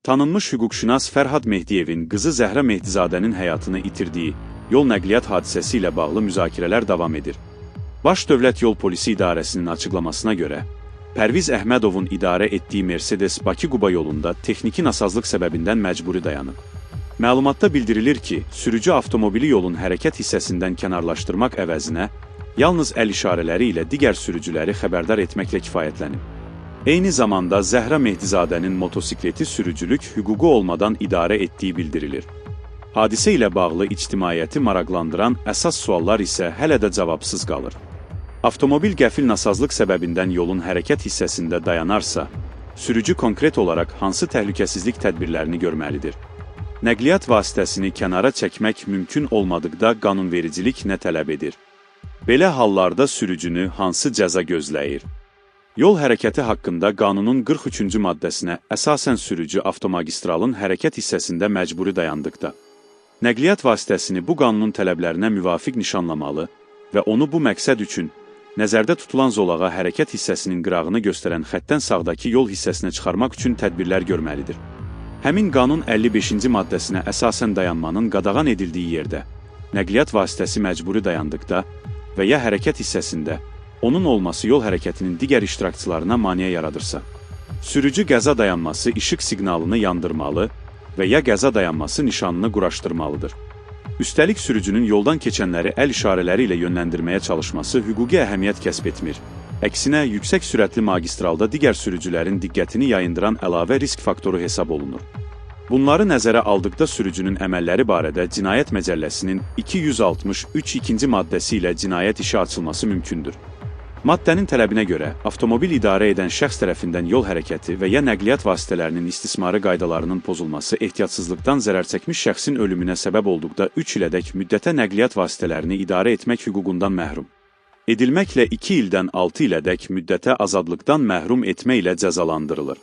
Tanınmış hüquqşünas Fərhad Mehdiyevin qızı Zəhra Mehdizadənin həyatını itirdiyi yol nəqliyyat hadisəsi ilə bağlı müzakirələr davam edir. Baş Dövlət Yol Polisi İdarəsinin açıqlamasına görə, Pərviz Əhmədovun idarə etdiyi Mercedes Bakı-Quba yolunda texniki nasazlıq səbəbindən məcburi dayanıb. Məlumatda bildirilir ki, sürücü avtomobili yolun hərəkət hissəsindən kənarlaşdırmaq əvəzinə yalnız əl işarələri ilə digər sürücüləri xəbərdar etməklə kifayətlənib. Eyni zamanda Zəhra Mehdizadənin motosikleti sürücülük hüququ olmadan idarə etdiyi bildirilir. Hadisə ilə bağlı ictimaiyyəti maraqlandıran əsas suallar isə hələ də cavabsız qalır. Avtomobil qəfil nasazlıq səbəbindən yolun hərəkət hissəsində dayanarsa, sürücü konkret olaraq hansı təhlükəsizlik tədbirlərini görməlidir? Nəqliyyat vasitəsini kənara çəkmək mümkün olmadıqda qanunvericilik nə tələb edir? Belə hallarda sürücünü hansı cəza gözləyir? Yol hərəkəti haqqında qanunun 43-cü maddəsinə əsasən sürücü avtomagistralın hərəkət hissəsində məcburi dayandıqda, nəqliyyat vasitəsini bu qanunun tələblərinə müvafiq nişanlamalı və onu bu məqsəd üçün nəzərdə tutulan zolağa hərəkət hissəsinin qırağını göstərən xəttdən sağdakı yol hissəsinə çıxarmaq üçün tədbirlər görməlidir. Həmin qanun 55-ci maddəsinə əsasən dayanmanın qadağan edildiyi yerdə nəqliyyat vasitəsi məcburi dayandıqda və ya hərəkət hissəsində onun olması yol hərəkətinin digər iştirakçılarına maneə yaradırsa, sürücü qəza dayanması işıq siqnalını yandırmalı və ya qəza dayanması nişanını quraşdırmalıdır. Üstəlik sürücünün yoldan keçənləri əl işarələri ilə yönləndirməyə çalışması hüquqi əhəmiyyət kəsb etmir. Əksinə, yüksək sürətli magistralda digər sürücülərin diqqətini yayındıran əlavə risk faktoru hesab olunur. Bunları nəzərə aldıqda sürücünün əməlləri barədə Cinayət Məcəlləsinin 263 ikinci maddəsi ilə cinayət işi açılması mümkündür. Maddənin tələbinə görə, avtomobil idarə edən şəxs tərəfindən yol hərəkəti və ya nəqliyyat vasitələrinin istismarı qaydalarının pozulması ehtiyatsızlıqdan zərər çəkmiş şəxsin ölümünə səbəb olduqda 3 ilədək müddətə nəqliyyat vasitələrini idarə etmək hüququndan məhrum edilməklə 2 ildən 6 ilədək müddətə azadlıqdan məhrum etmə ilə cəzalandırılır.